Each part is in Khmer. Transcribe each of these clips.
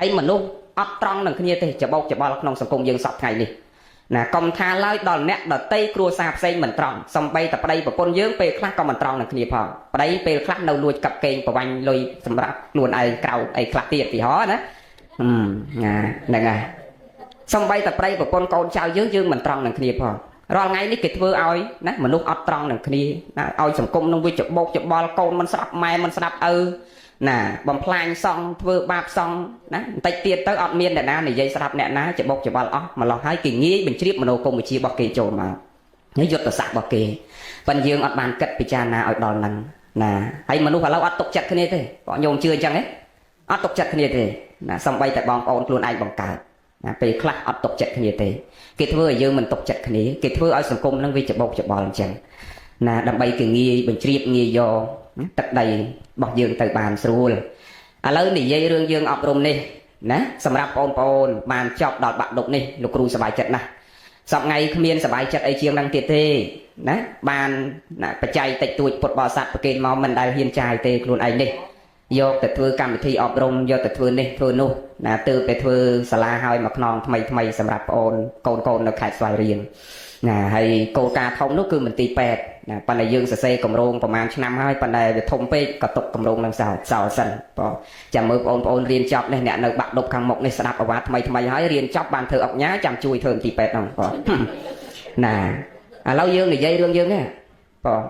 ហើយមនុស្សអត់ត្រង់នឹងគ្នាទេច្បោកច្បល់ក្នុងសង្គមយើងសពថ្ងៃនេះណាកុំថាឡើយដល់អ្នកដតីគ្រួសារផ្សេងមិនត្រង់សំបីតែប្តីប្រពន្ធយើងពេលខ្លះក៏មិនត្រង់នឹងគ្នាផងប្តីពេលខ្លះនៅលួចកាប់កេងប្រវាញ់លុយសម្រាប់ខ្លួនឯងក្រៅអីខ្លះទៀតពីហោណាណាហ្នឹងហើយសំបីតែប្តីប្រពន្ធកូនចៅយើងយើងមិនត្រង់នឹងគ្នាផងរាល់ថ្ងៃនេះគេធ្វើឲ្យណាមនុស្សអត់ត្រង់នឹងគ្នាណាឲ្យសង្គមនឹងវាច្បោកច្បល់កូនមិនស្ដាប់ម៉ែមិនស្ដាប់ឪណាបំផ្លាញសង្ឃធ្វើបាបសង្ឃណាបន្តិចទៀតទៅអត់មានអ្នកណានិយាយស្ដាប់អ្នកណាច្បោកច្បល់អស់ម្លោះហើយគេងាយបញ្ជ្រាបមโนគមវិជ្ជារបស់គេចូលមកនេះយុទ្ធសាស្ត្ររបស់គេប៉ុន្តែយើងអត់បានគិតពិចារណាឲ្យដល់ហ្នឹងណាហើយមនុស្សឥឡូវអត់ទុកចិត្តគ្នាទេបងញោមជឿអញ្ចឹងទេអត់ទុកចិត្តគ្នាទេណាសំបីតែបងប្អូនខ្លួនឯងបង្កើតណាពេលខ្លះអត់ទុកចិត្តគ្នាទេគេធ្វើឲ្យយើងមិនទុកចិត្តគ្នាគេធ្វើឲ្យសង្គមហ្នឹងវាច្បោកច្បល់អញ្ចឹងណាដើម្បីគេងាយបញ្ជ្រាបងាយយកទឹកដីរបស់យើងទៅបានស្រួលឥឡូវនិយាយរឿងយើងអប់រំនេះណាសម្រាប់បងប្អូនបានចប់ដល់បាក់ឌុបនេះលោកគ្រូសប្បាយចិត្តណាស់សប្ងៃគ្មានសប្បាយចិត្តអីជាងនឹងទៀតទេណាបានបច្ច័យតិចតួចពុទ្ធបរិស័ទប្រគេនមកមិនដែលហ៊ានចាយទេខ្លួនឯងនេះយកទៅធ្វើកម្មវិធីអប់រំយកទៅធ្វើនេះធ្វើនោះណាទើបតែធ្វើសាលាហើយមួយខ្នងថ្មីថ្មីសម្រាប់បងអូនកូនកូននៅខេត្តស្វាយរៀងណាហើយគោលការណ៍ធំនោះគឺមន្ទីរពេទ្យណាប៉ុន្តែយើងសរសេរគម្រោងប្រហែលឆ្នាំហើយប៉ុន្តែវាធំពេកក៏ទុកគម្រោងនឹងសោសោសិនបងចាំមើលបងប្អូនរៀនចប់នេះអ្នកនៅបាក់ឌុបខាងមុខនេះស្ដាប់អាវ៉ាថ្មីថ្មីហើយរៀនចប់បានធ្វើអុកញ៉ាចាំជួយធ្វើមន្ទីរពេទ្យហ្នឹងបងណាឥឡូវយើងនិយាយរឿងយើងនេះបង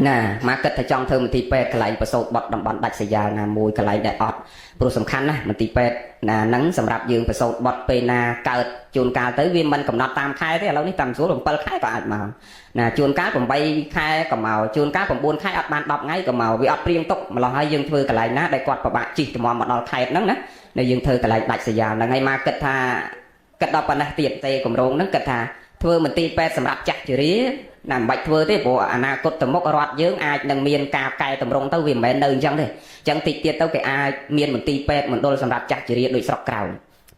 ណាមកគិតថាចង់ធ្វើមន្ទីរពេទ្យកន្លែងប្រសូតបត់តំបន់ដាច់ស្រយាលណាមួយកន្លែងដែលអត់ព្រោះសំខាន់ណាស់មន្ទីរពេទ្យណាហ្នឹងសម្រាប់យើងប្រសូតបត់ពេលណាកើតជួនកាលទៅវាមិនកំណត់តាមខែទេឥឡូវនេះតាមស្រួល7ខែក៏អាចមកណាជួនកាល8ខែក៏មកជួនកាល9ខែអត់បាន10ថ្ងៃក៏មកវាអត់ព្រៀងទុកម្លោះហើយយើងធ្វើកន្លែងណាដែលគាត់ពិបាកជិះតម្រាំមកដល់ខេត្តហ្នឹងណាដែលយើងធ្វើកន្លែងដាច់ស្រយាលហ្នឹងហើយមកគិតថាគិតដល់ប៉ុណ្ណេះទៀតទេគម្រោងហ្នឹងគិតថាធ្វើមន្ទីរពេទ្យសម្រាប់ចាស់ជរាណាមិនបាច់ធ្វើទេព្រោះអនាគតទៅមុខរដ្ឋយើងអាចនឹងមានការកែតម្រង់ទៅវាមិនមែននៅអញ្ចឹងទេអញ្ចឹងតិចទៀតទៅគេអាចមានមន្ទីរពេទ្យមណ្ឌលសម្រាប់ចាស់ជរាដូចស្រុកក្រៅ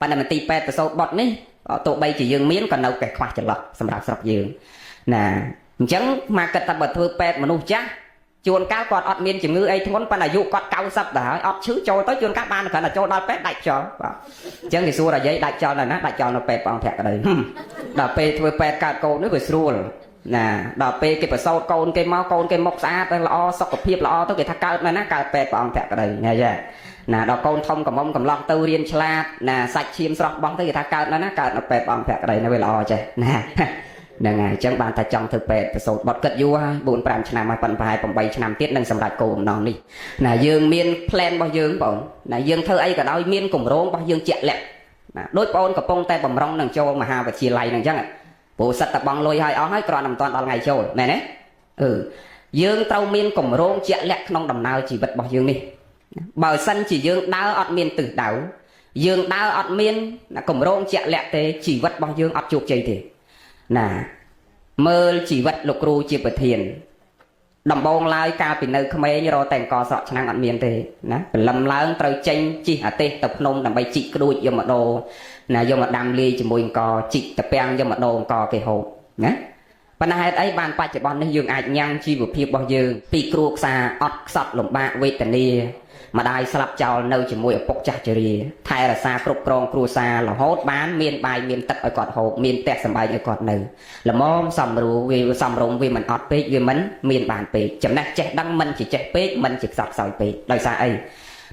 ប៉ុន្តែមន្ទីរពេទ្យប្រសូតបុត្រនេះទោះបីជាយើងមានក៏នៅតែខ្វះចន្លោះសម្រាប់ស្រុកយើងណាអញ្ចឹងមកគិតថាបើធ្វើពេទ្យមនុស្សចាស់ជួនកាលគាត់អត់មានជំងឺអីធ្ងន់ប៉ុន្តែអាយុគាត់90ទៅហើយអត់ឈឺចូលទៅជួនកាលបានគ្រាន់តែចូលដល់ពេទ្យដាច់ខ្យល់បាទអញ្ចឹងគេសួរអាយាយដាច់ខ្យល់នៅណាដាច់ខ្យល់នៅពេទ្យព្រះអង្គភក្តីដល់ពេលធ្វើពេទ្យកើតកូននេះវាស្រួលណាដល់ពេលគេប្រសូតកូនគេមកកូនគេមុខស្អាតល្អសុខភាពល្អទៅគេថាកើតនៅណាកើតពេទ្យព្រះអង្គភក្តីណាចាណាដល់កូនធំកំមុំកំឡោះទៅរៀនឆ្លាតណាសាច់ឈាមស្រស់បោះទៅគេថាកើតនៅណាកើតនៅពេទ្យព្រះអង្គភក្តីនៅវាល្អចេះណាហ្នឹងហើយអញ្ចឹងបានតែចង់ធ្វើពេទ្យប្រសូតបត់គិតយូរហើយ4 5ឆ្នាំហើយប៉ុន្តែប្រហែល8ឆ្នាំទៀតនឹងសម្រាប់គោលបំណងនេះណាយើងមាន plan របស់យើងបងណាយើងធ្វើអីក៏ដោយមានគម្រោងរបស់យើងជាក់លាក់ណាដូចបងកំពុងតែបំរុងនឹងចូលមហាវិទ្យាល័យហ្នឹងអញ្ចឹងព្រោះសិតតែបងលុយឲ្យអស់ហើយគ្រាន់តែមិនទាន់ដល់ថ្ងៃចូលមែនទេអឺយើងត្រូវមានគម្រោងជាក់លាក់ក្នុងដំណើរជីវិតរបស់យើងនេះបើសិនជាយើងដើរអត់មានទិសដៅយើងដើរអត់មានគម្រោងជាក់លាក់ទេជីវិតរបស់យើងអត់ជោគជ័យទេណាមើលជីវិតលោកគ្រូជាប្រធានដំបងឡើយកាលពីនៅក្មេងរកតែអង្គស្រក់ឆ្នាំងអត់មានទេណាព្រលឹមឡើងត្រូវចេញជិះអាទេសទៅភ្នំដើម្បីជីកក្ដួចយកមកដូរណាយកមកដាំលាយជាមួយអង្គជីកតាពាំងយកមកដូរអង្គគេហូបណាប៉ុន្តែហេតុអីបានបច្ចុប្បន្ននេះយើងអាចញ៉ាំងជីវភាពរបស់យើងពីគ្រួសារអត់ខ្សត់លំបាកវេទនាម្ដាយស្លាប់ចោលនៅជាមួយឪពុកចាស់ជរាថែរក្សាគ្រប់គ្រងគ្រួសាររហូតបានមានបាយមានទឹកឲ្យគាត់ហូបមានផ្ទះសម្បែងឲ្យគាត់នៅល្មមសំរួវាសំរុំវាមិនអត់ពេកវាមិនមានបានពេកចំណេះចេះដឹងមិនជាចេះពេកមិនជាខ្សត់ខ្សោយពេកដោយសារអី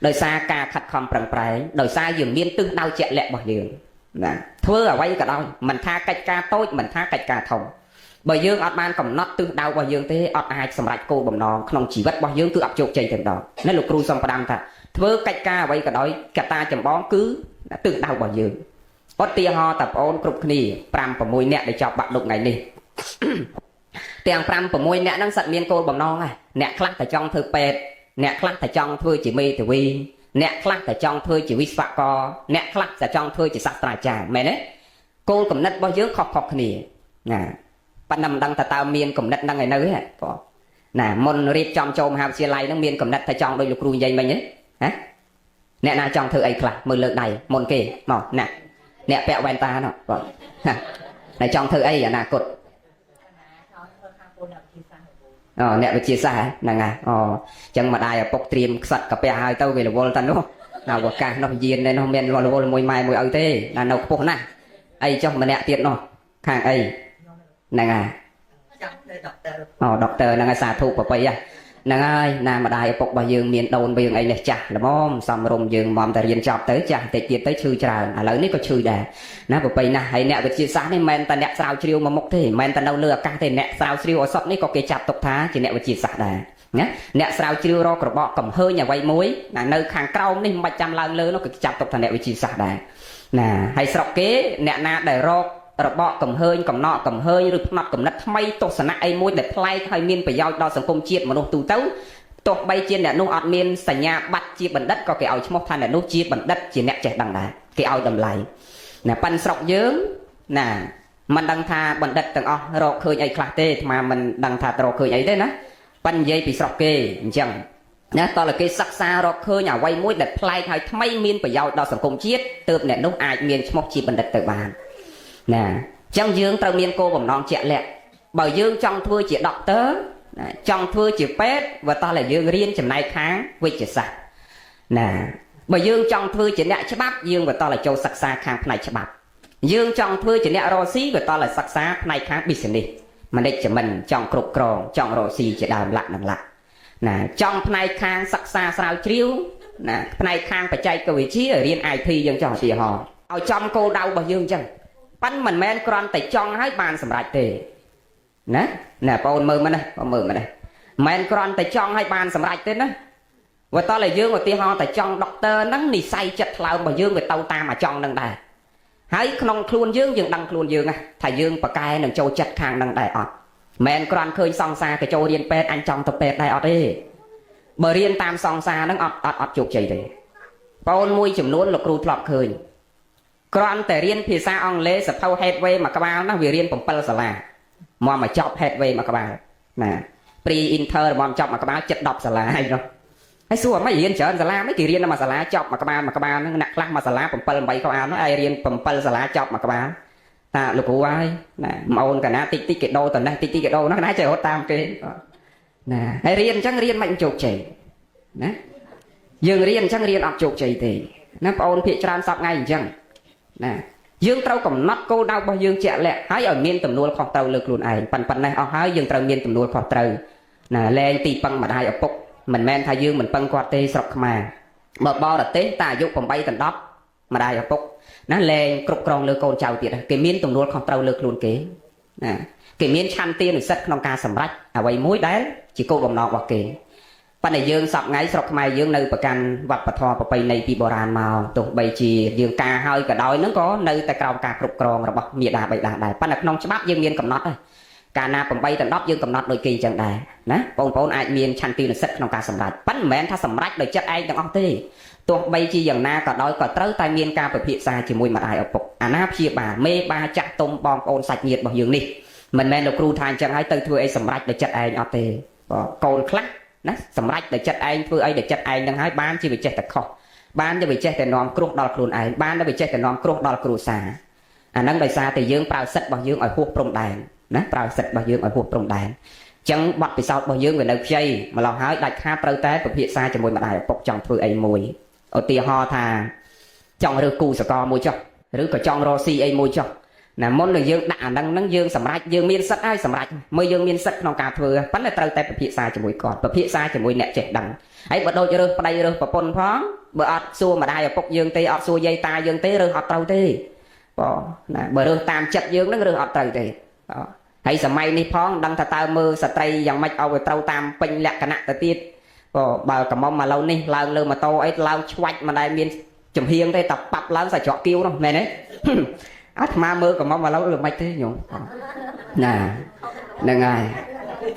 ដោយសារការខិតខំប្រឹងប្រែងដោយសារយើងមានទិសដៅជាក់លាក់របស់យើងណាធ្វើអ្វីក៏ដោយមិនថាកិច្ចការតូចមិនថាកិច្ចការធំបើយើងអត់បានកំណត់ទិសដៅរបស់យើងទេអត់អាចសម្រេចគោលបំណងក្នុងជីវិតរបស់យើងគឺអត់ជោគជ័យតែម្ដងណាលោកគ្រូសូមផ្ដាំថាធ្វើកិច្ចការអ្វីក៏ដោយកត្តាចម្បងគឺទិសដៅរបស់យើងឧទាហរណ៍តាប្អូនគ្រប់គ្នា5 6នាក់ដែលចប់បាក់ឌុបថ្ងៃនេះទាំង5 6នាក់ហ្នឹងសិតមានគោលបំណងហ្នឹងអ្នកខ្លះតែចង់ធ្វើពេទ្យអ្នកខ្លះតែចង់ធ្វើជាមេធាវីអ្នកខ្លះតែចង់ធ្វើជាវិស្វករអ្នកខ្លះតែចង់ធ្វើជាសាស្ត្រាចារ្យមែនទេគោលគំនិតរបស់យើងខុសៗគ្នាណាប៉ុន្តែមិនដឹងថាតើមានគំនិតហ្នឹងឯនៅទេបងណាមុនរៀបចំចូលមហាវិទ្យាល័យហ្នឹងមានគំនិតថាចង់ដូចលោកគ្រូនិយាយមិញទេហ៎អ្នកណាចង់ធ្វើអីខ្លះមើលលើកដៃមុនគេមកណាអ្នកពាក់វ៉ែនតានោះបងណាចង់ធ្វើអីអនាគតអូអ្នកវិទ្យាសាស្ត្រហ្នឹងហើយអូអញ្ចឹងម្ដាយឪពុកត្រៀមខ្សិតកាពះហើយទៅវារវល់តានោះ អវកាសនោះយាននោះមានរវល់មួយម៉ែមួយឪទេណានៅខ្ពស់ណាស់អីចុះម្នាក់ទៀតនោះខាងអីហ្នឹងហើយ ចាំទៅដុកទ័រ អូដុកទ័រហ្នឹងហើយសាធុប្របីហ្នឹងហើយណាម្ដាយឪពុករបស់យើងមានដូនយើងអីនេះចាស់ល្មមសំរុំយើងមុំតែរៀនចប់ទៅចាស់តិចទៀតទៅឈឺច្រើនឥឡូវនេះក៏ឈឺដែរណាប្របីណាស់ហើយអ្នកវិទ្យាសាស្ត្រនេះមិនមែនតែអ្នកស្រាវជ្រាវមកមុខទេមិនមែនតែនៅលើអាកាសទេអ្នកស្រាវជ្រាវឱសថនេះក៏គេចាត់ទុកថាជាអ្នកវិទ្យាសាស្ត្រដែរណាអ្នកស្រាវជ្រាវរករបកកំហើញអ្វីមួយណានៅខាងក្រោមនេះមិនបាច់ចាំឡើងលើនោះក៏គេចាត់ទុកថាអ្នកវិទ្យាសាស្ត្រដែរណាហើយស្រុកគេអ្នកណាដែលរករបកកំហើញកំណកកំហើញឬផ្នត់កំណត់ថ្មីទស្សនៈអីមួយដែលប្លែកហើយមានប្រយោជន៍ដល់សង្គមជាតិមនុស្សទូទៅទោះបីជាអ្នកនោះអត់មានសញ្ញាបត្រជាបណ្ឌិតក៏គេឲ្យឈ្មោះថាអ្នកនោះជាបណ្ឌិតជាអ្នកចេះដឹងដែរគេឲ្យតម្លៃណាប៉ិនស្រុកយើងណាមិនដឹងថាបណ្ឌិតទាំងអស់រកឃើញអីខ្លះទេអាត្មាមិនដឹងថារកឃើញអីទេណាប៉ិននិយាយពីស្រុកគេអញ្ចឹងណាតើគេសិក្សារកឃើញអ្វីមួយដែលប្លែកហើយថ្មីមានប្រយោជន៍ដល់សង្គមជាតិទើបអ្នកនោះអាចមានឈ្មោះជាបណ្ឌិតទៅបានណាអញ្ចឹងយើងត្រូវមានគោលបំណងជាក់លាក់បើយើងចង់ធ្វើជាដុកទ័រណាចង់ធ្វើជាពេទ្យបើតោះតែយើងរៀនចំណែកខាងវិទ្យាសាស្ត្រណាបើយើងចង់ធ្វើជាអ្នកច្បាប់យើងបើតោះតែចូលសិក្សាខាងផ្នែកច្បាប់យើងចង់ធ្វើជាអ្នករកស៊ីបើតោះតែសិក្សាផ្នែកខាង business management ចង់គ្រប់គ្រងចង់រកស៊ីជាដើមលក្ខនឹងលក្ខណាចង់ផ្នែកខាងសិក្សាស្រាវជ្រាវណាផ្នែកខាងបច្ចេកវិទ្យារៀន IT យើងចង់ឧទាហរណ៍ឲ្យចំគោលដៅរបស់យើងអញ្ចឹងប៉ិនមិនមែនគ្រាន់តែចង់ឲ្យបានសម្រេចទេណាណាបងអូនមើលមកណាបងមើលមកណាមិនមែនគ្រាន់តែចង់ឲ្យបានសម្រេចទេណាបើតោះតែយើងឧទាហរណ៍តែចង់ដុកទ័រហ្នឹងនិស័យចិត្តថ្លើមរបស់យើងវាទៅតាមអាចង់ហ្នឹងដែរហើយក្នុងខ្លួនយើងយើងដឹងខ្លួនយើងថាយើងប្រកែនឹងចូលចិត្តខាងហ្នឹងដែរអត់មិនគ្រាន់ឃើញសង្សារគេចូលរៀនពេទ្យអញចង់ទៅពេទ្យដែរអត់ទេបើរៀនតាមសង្សារហ្នឹងអត់អត់អត់ជោគជ័យទេបងមួយចំនួនលោកគ្រូធ្លាប់ឃើញគ្រាន់តែរៀនភាសាអង់គ្លេសសភៅ Headway មួយក្បាលណាវារៀន7សាលាមកមកចប់ Headway មួយក្បាលណា Pre Inter មកចប់មួយក្បាលចិត្ត10សាលាហើយនោះហើយសួរមិនរៀនច្រើនសាលាមិនគេរៀនតែមួយសាលាចប់មួយក្បាលមួយក្បាលហ្នឹងអ្នកខ្លះមួយសាលា7 8ក្បាលនោះឯងរៀន7សាលាចប់មួយក្បាលតាលោកគ្រូហើយណាប្អូនកណាតិចតិចគេដូរតនេះតិចតិចគេដូរនោះណាចេះរត់តាមគេណាហើយរៀនអញ្ចឹងរៀនមិនជោគជ័យណាយើងរៀនអញ្ចឹងរៀនអត់ជោគជ័យទេណាបងអូនភាកច្រើនសពថ្ងៃអញ្ចឹងណាយើងត្រូវកំណត់គោលដៅរបស់យើងជាក់លាក់ហើយឲ្យមានទំនួលខុសត្រូវលើខ្លួនឯងប៉ិននេះអស់ហើយយើងត្រូវមានទំនួលខុសត្រូវណាលែងទីពឹងម្ដាយឪពុកមិនមែនថាយើងមិនពឹងគាត់ទេស្រុកខ្មែរបើបរទេសតែអាយុ8ដល់10ម្ដាយឪពុកណាលែងគ្រប់គ្រងលើកូនចៅទៀតគេមានទំនួលខុសត្រូវលើខ្លួនគេណាគេមានឆន្ទានុសិទ្ធិក្នុងការសម្រេចអ្វីមួយដែលជាគោលបំណងរបស់គេប៉ុន្តែយើងសពថ្ងៃស្រុកខ្មែរយើងនៅប្រកាន់វប្បធម៌ប្រពៃណីពីបុរាណមកទោះបីជាយើងការហើយក៏ដោយហ្នឹងក៏នៅតែក្រោមការគ្រប់គ្រងរបស់មាតាបិតាដែរប៉ុន្តែក្នុងច្បាប់យើងមានកំណត់ដែរកាលណា8ដល់10យើងកំណត់ដូចគេអញ្ចឹងដែរណាបងប្អូនអាចមានឆន្ទានុសិទ្ធិក្នុងការសម្រេចប៉ុន្តែមិនមែនថាសម្រេចដោយចិត្តឯងទាំងអស់ទេទោះបីជាយ៉ាងណាក៏ដោយក៏ត្រូវតែមានការពិភាក្សាជាមួយម្ដាយឪពុកអាណាព្យាបាលមេបាចាស់ទុំបងប្អូនសាច់ញាតិរបស់យើងនេះមិនមែនលោកគ្រូថាអញ្ចឹងហើយទៅធ្វើអីសម្រេចដោយចិត្តឯងអត់ទេបងកូនខ្លះណាសម្រេចដោយចិត្តឯងធ្វើអីដោយចិត្តឯងនឹងហើយបានជាវិចេះតែខុសបានជាវិចេះតែនាំគ្រោះដល់ខ្លួនឯងបានជាវិចេះតែនាំគ្រោះដល់គ្រួសារអាហ្នឹងដោយសារតែយើងប្រើសិទ្ធិរបស់យើងឲ្យហួសព្រំដែនណាប្រើសិទ្ធិរបស់យើងឲ្យហួសព្រំដែនចឹងបទពិសោធន៍របស់យើងវានៅខ្ចីម្ល៉េះហើយដាច់ខាតត្រូវតែពិភាក្សាជាមួយម្ដាយឪពុកចង់ធ្វើអីមួយឧទាហរណ៍ថាចង់រើសគូសកលមួយចុះឬក៏ចង់រកស៊ីអីមួយចុះណាមុននឹងយើងដាក់អាហ្នឹងហ្នឹងយើងសម្រេចយើងមានសិទ្ធិហើយសម្រេចមើលយើងមានសិទ្ធិក្នុងការធ្វើប៉ុន្តែត្រូវតែពិភាក្សាជាមួយគាត់ពិភាក្សាជាមួយអ្នកចេះដឹងហើយបើដូចរើសប្តីរើសប្រពន្ធផងបើអត់សួរម្ដាយឪពុកយើងទេអត់សួរយាយតាយើងទេរើសអត់ត្រូវទេបងណាបើរើសតាមចិត្តយើងហ្នឹងរើសអត់ត្រូវទេហើយសម័យនេះផងដឹងថាតើមើលស្ត្រីយ៉ាងម៉េចឲ្យវាត្រូវតាមពេញលក្ខណៈទៅទៀតបើបើកំមុំឥឡូវនេះឡើងលើម៉ូតូអីឡើងឆ្វាច់មិនដែលមានចំហៀងទេតែប៉ាប់ឡើងសាច្រកគៀវនោះមែនទេអាត្មាមើលកំមុំឥឡូវឬមិនទេញោមណាហ្នឹងហើយ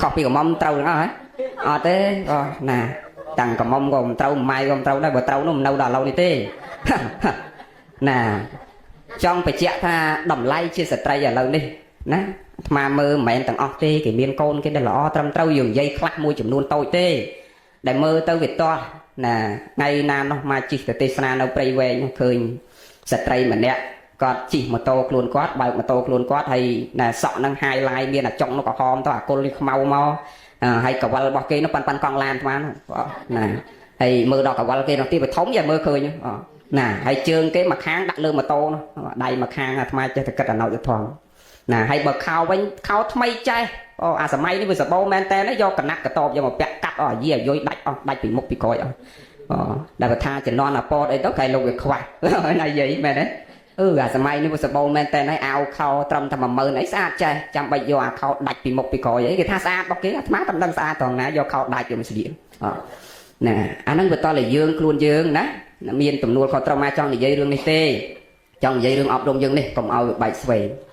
ខុសពីកំមុំត្រូវទាំងអស់ហ៎អត់ទេអូណាតាំងកំមុំក៏មិនត្រូវម៉ាយក៏មិនត្រូវដែរបើត្រូវនោះមិននៅដល់ឥឡូវនេះទេណាចង់បញ្ជាក់ថាតម្លៃជាស្ត្រីឥឡូវនេះណាអាត្មាមើលមិនមែនទាំងអស់ទេគេមានកូនគេដែលល្អត្រឹមត្រូវយើងនិយាយខ្លះមួយចំនួនតូចទេដែលមើលទៅវាទាស់ណាថ្ងៃណានោះមកជិះទៅទេសនានៅព្រៃវែងឃើញស្ត្រីម្នាក់គាត់ជិះម៉ូតូខ្លួនគាត់បើកម៉ូតូខ្លួនគាត់ហើយណាសក់នឹង highlight មានអាចុងនោះក្រហមទៅអាគុលនេះខ្មៅមកហើយកវលរបស់គេនោះប៉ាន់ប៉ាន់កង់ឡានអាត្មានោះណា ហើយមើលដល់កវលគេនោះទីបឋមយ៉ាមើលឃើញណាហើយជើងគេមួយខាងដាក់លើម៉ូតូនោះដៃមួយខាងអាត្មាចេះតែគិតអាណោចទៅផងណាហើយបើខោវិញខោថ្មីចេះអូអាសម័យនេះវាសបោមែនតើយកកណាត់កតបយកមកពាក់កាត់អស់អាយាអាយុយដាច់អស់ដាច់ពីមុខពីក្រោយអស់អូដែលបើថាជំនាន់អាពតអីទៅគេលោកវាខ្វះណាយាយមែនទេអឺអាសម័យនេះវាសបោមែនតើហើយអាវខោត្រឹមតែ10000អីស្អាតចេះចាំបាច់យកអាខោដាច់ពីមុខពីក្រោយអីគេថាស្អាតរបស់គេអាត្មាតែមិនដឹងស្អាតត្រង់ណាយកខោដាច់យកមកស្លៀកអណាអាហ្នឹងវាតតែយើងខ្លួនយើងណាមានទំនួលខុសត្រូវមកចង់និយាយរឿងនេះទេចង់និយាយរឿងអប់រំយើងនេះកុំឲ្យវាបែកស្វែង។